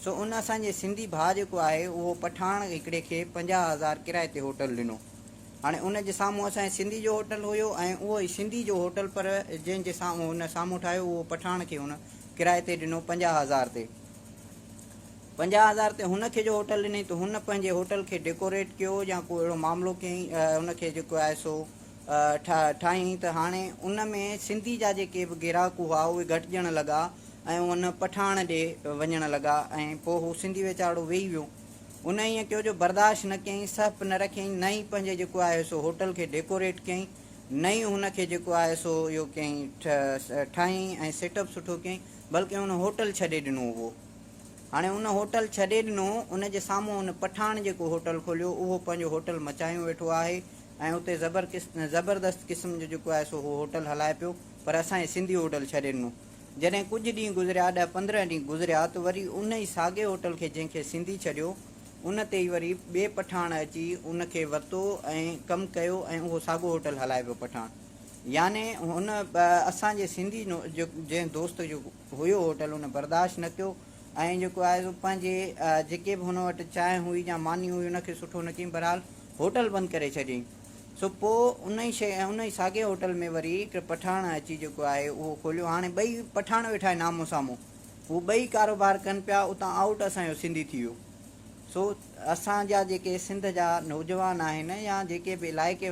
سو ان اسان جي سنڌي ڀاء جيڪو آهي اهو پٺاڻ هڪڙي کي 50,000 ڪرائي تي هوٽل ڏنو. هاڻي ان جي سامهون اسان جي سنڌي جو هوٽل هيو ۽ اهو ئي سنڌي جو هوٽل پر جنهن جي سامهون هن سامهون ٺاهيو اهو پٺاڻ کي هن ڪرائي تي ڏنو 50,000 تي. 50,000 تي هن کي جو هوٽل ڏنائين ته هن پنهنجي هوٽل کي ڊيڪوريٽ ڪيو يا ڪو اهڙو معاملو ڪيائين ان کي جيڪو آهي سو ٺاهيائين ته هاڻي ان ۾ سنڌي جا جيڪي به گراهڪ هئا اهي گهٽجڻ لڳا ۽ ان پٺاڻ ڏي وڃڻ لڳا ۽ پوء هو سنڌي ويچارڙو ويهي ويو. ان ائين ڪيو جو برداشت نه ڪيائين، سهپ نه رکيائين، نه ئي پنهنجي جيڪو آهي سو هوٽل کي ڊيڪوريٽ ڪيائين، نه ئي هن کي جيڪو آهي سو اهو ڪيائين ٺاهيائين ۽ سيٽ اپ سٺو ڪيائين، بلڪه هن هوٽل ڇڏي ڏنو اهو. هاڻي ان هوٽل ڇڏي ڏنو، ان جي سامهون ان پٺاڻ جيڪو هوٽل کوليو، اهو پنهنجو هوٽل مچايون ويٺو آهي ۽ اتي زبردست قسم جو جيڪو آهي سو هو هوٽل هلائي پيو، پر اسان جي سنڌي هوٽل ڇڏي ڏنو. جڏهن ڪجهه ڏينهن گذريا، ڏهه 15 ڏينهن گذريا ته وري ان ئي ساڳئي هوٽل کي جنهن کي سنڌي ڇڏيو، ان تي ئي وري ٻئي پٺاڻ اچي ان کي ورتو ۽ ڪم ڪيو ۽ اهو ساڳو هوٽل هلائي پيو پٺاڻ. يعني هن اسان جي سنڌي جنهن دوست جو هيو هوٽل ان برداشت نه ڪيو ۽ جيڪو آهي سو پنهنجي جيڪي به هن وٽ چانهه هئي يا ماني هئي ان کي سٺو نه ڪيائين بهرحال هوٽل بند ڪري ڇڏيائين. سو پوء ان ئي شيء ان ئي ساڳئي هوٽل ۾ وري هڪ پٺاڻ اچي جيڪو آهي اهو کوليو. هاڻي ٻئي پٺاڻ ويٺا آهن آمهون سامهون. هو ٻئي ڪاروبار ڪن پيا. اتان آئوٽ اسان جو سنڌي ٿي ويو. سو اسان جا جيڪي سنڌ جا نوجوان آهن يا جيڪي به علائقي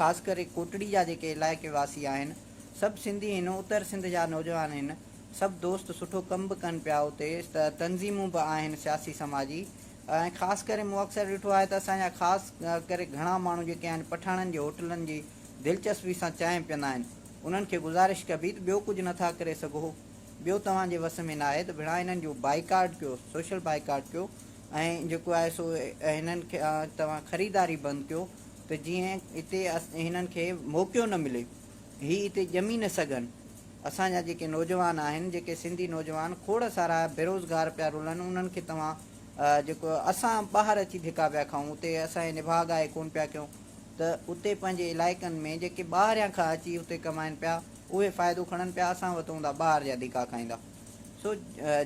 خاص ڪري ڪوٽڙي جا جيڪي علائقي واسي آهن سڀ سنڌي آهن اتر سنڌ جا نوجوان آهن سڀ دوست سٺو ڪم به ڪن پيا اتي تنظيمون به آهن سياسي سماجي ۽ خاص ڪري مون اڪثر ڏٺو آهي ته اسان جا خاص ڪري گهڻا ماڻهو جيڪي آهن پٺاڻن جي هوٽلن جي دلچسپي سان چانهه پيئندا آهن انهن کي گذارش ڪبي ته ٻيو ڪجهه نٿا ڪري سگهو ٻيو توهان جي وس ۾ ناهي ته ڀيڻا انهن جو بائيڪاٽ ڪيو سوشل بائيڪاٽ ڪيو ۽ جيڪو آهي سو هنن کي توهان خريداري بند ڪيو ته جيئن اتي هنن کي موقعو نه ملي هي اتي ڄمي نه سگهن. اسان جا جيڪي نوجوان آهن، جيڪي سنڌي نوجوان کوڙ سارا بيروزگار پيا رلن، انهن کي توهان جيڪو اسان ٻاهر اچي ڌڪا پيا کائون، اتي اسان جي نڀاڳ آهي ڪونه پيا ڪيون ته اتي پنهنجي علائقن ۾ جيڪي ٻاهريان کان اچي اتي ڪمائن پيا، اهي فائدو کڻن پيا، اسان وٽ هوندا ٻاهر جا ڌڪا کائيندا. سو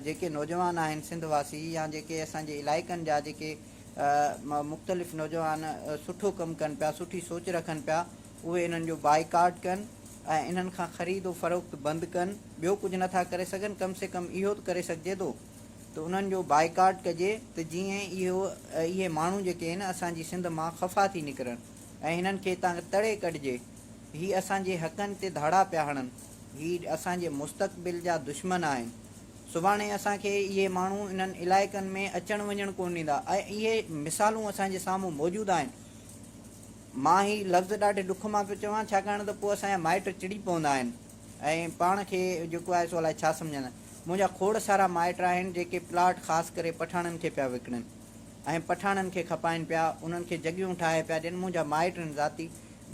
جيڪي نوجوان آهن سنڌ واسي يا جيڪي اسان جي علائقن جا جيڪي مختلف نوجوان سٺو ڪم ڪن پيا، سٺي سوچ رکن پيا، اهي انهن جو بائيڪاٽ ڪن ۽ انهن کان خريد و فروخت بند ڪن، ٻيو ڪجهه نه ٿا ڪري سگهن ڪم سي ڪم اهو ته ڪري سگهجي ٿو ته انهن جو بائيڪاٽ ڪجي ته جيئن اهو اهي ماڻهو جيڪي آهن اسان جي سنڌ مان خفا ٿي نڪرن ۽ هنن کي هتان تڙي ڪڍجي، هي اسان جي حقن تي ڌاڙا پيا هڻن، هي اسان جي مستقبل جا دشمن آهن، سڀاڻي اسان کي اهي ماڻهو انهن علائقن ۾ اچڻ وڃڻ ڪونه ڏيندا ۽ اهي مثالون اسان جي سامهون موجود آهن. مان هي لفظ ڏاڍي ڏک مان پيو چوان، ڇاڪاڻ ته پوء اسان جا مائٽ چڙي پوندا آهن ۽ پاڻ کي جيڪو آهي سو الائي ڇا سمجهندا آهن. منهنجا کوڙ سارا مائٽ آهن جيڪي پلاٽ خاص ڪري پٺاڻن کي پيا وڪڻن ۽ پٺاڻن کي کپائين پيا، انهن کي جڳهيون ٺاهي پيا ڏين. منهنجا مائٽ آهن ذاتي.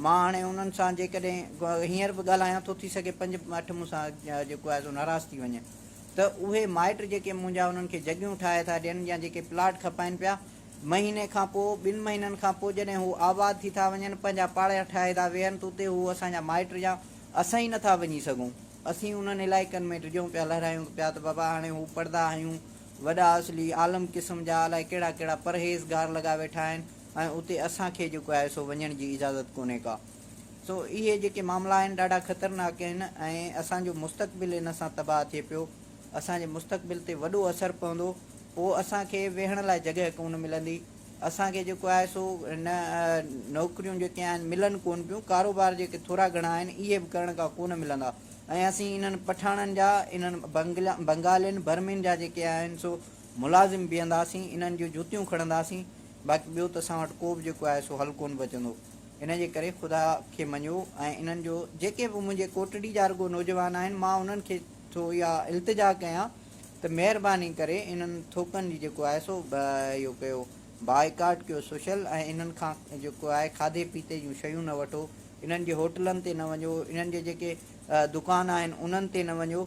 مان هاڻي انهن سان جيڪڏهن هينئر به ڳالهايان ٿو ٿي سگهي پنج اٺ مون سان جيڪو آهي سو ناراض ٿي وڃن ته اهي مائٽ جيڪي منهنجا انهن کي جڳهيون ٺاهي ٿا ڏين يا جيڪي پلاٽ کپائين پيا، مهيني کان پوء، ٻن مهينن کان پوء جڏهن هو آباد ٿي ٿا وڃن، پنهنجا پاڙا ٺاهي ٿا ويهن ته اتي هو اسان جا مائٽ يا اسان ئي نه ٿا وڃي سگهون. اسين انهن علائقن ۾ ڊڄون پيا، لهرايون پيا ته بابا هاڻي هو پڙدا آهيون، وڏا اصلي عالم قسم جا الائي ڪهڙا ڪهڙا پرهيزگار لڳا ويٺا آهن ۽ اتي اسان کي جيڪو آهي سو وڃڻ جي اجازت ڪونهي ڪا. سو اهي جيڪي معاملا آهن ڏاڍا خطرناڪ آهن ۽ اسان جو مستقبل ان سان تباهه ٿئي پيو. اسان جي مستقبل تي وڏو اثر پوندو. پوء اسان کي ويهڻ لاء جڳهه ڪونه ملندي. اسان کي جيڪو آهي سو نه نوڪريون جيڪي آهن ملن ڪونه پيون، ڪاروبار جيڪي ٿورا گهڻا آهن اهي به ڪرڻ کان ڪونه ملندا ۽ اسين انهن پٺاڻن جا، انهن بنگالين، برمين جا جيڪي آهن سو ملازم بيهنداسين، انهن جون جوتيون کڻنداسين، باقي ٻيو ته اسان وٽ ڪو به جيڪو آهي سو حل ڪونه بچندو. ان جي ڪري خدا کي مڃيو ۽ انهن جو جيڪي به منهنجي ڪوٽڙي جا رڳو نوجوان آهن مان انهن کي ٿو اها التجا ڪيان ته مهرباني ڪري انهن ٿوڪن جي جيڪو آهي سو اهو ڪيو بائيڪاٽ ڪيو سوشل ۽ انهن کان جيڪو آهي کاڌي پيتي جون شيون نه وٺو انهن جي هوٽلن تي نه وڃو انهن جي جيڪي دڪان آهن انهن تي نه وڃو.